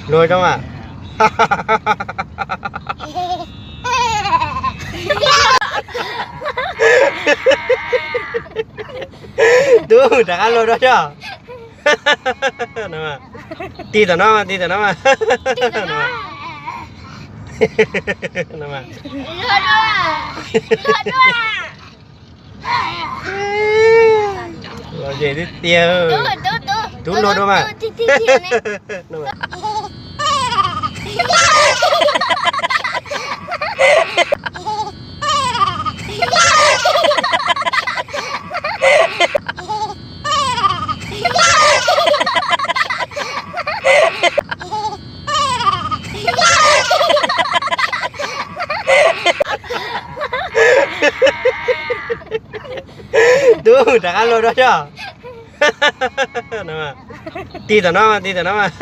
Luag rau mas. Tub, rov qab luag rau cov. Tig tom no mas, tig tom no mas. Los ces tiag tiag. Tub, luag dua mas. Tub, rov qab luag rau cov. Tig tom no mas, tig tom no mas.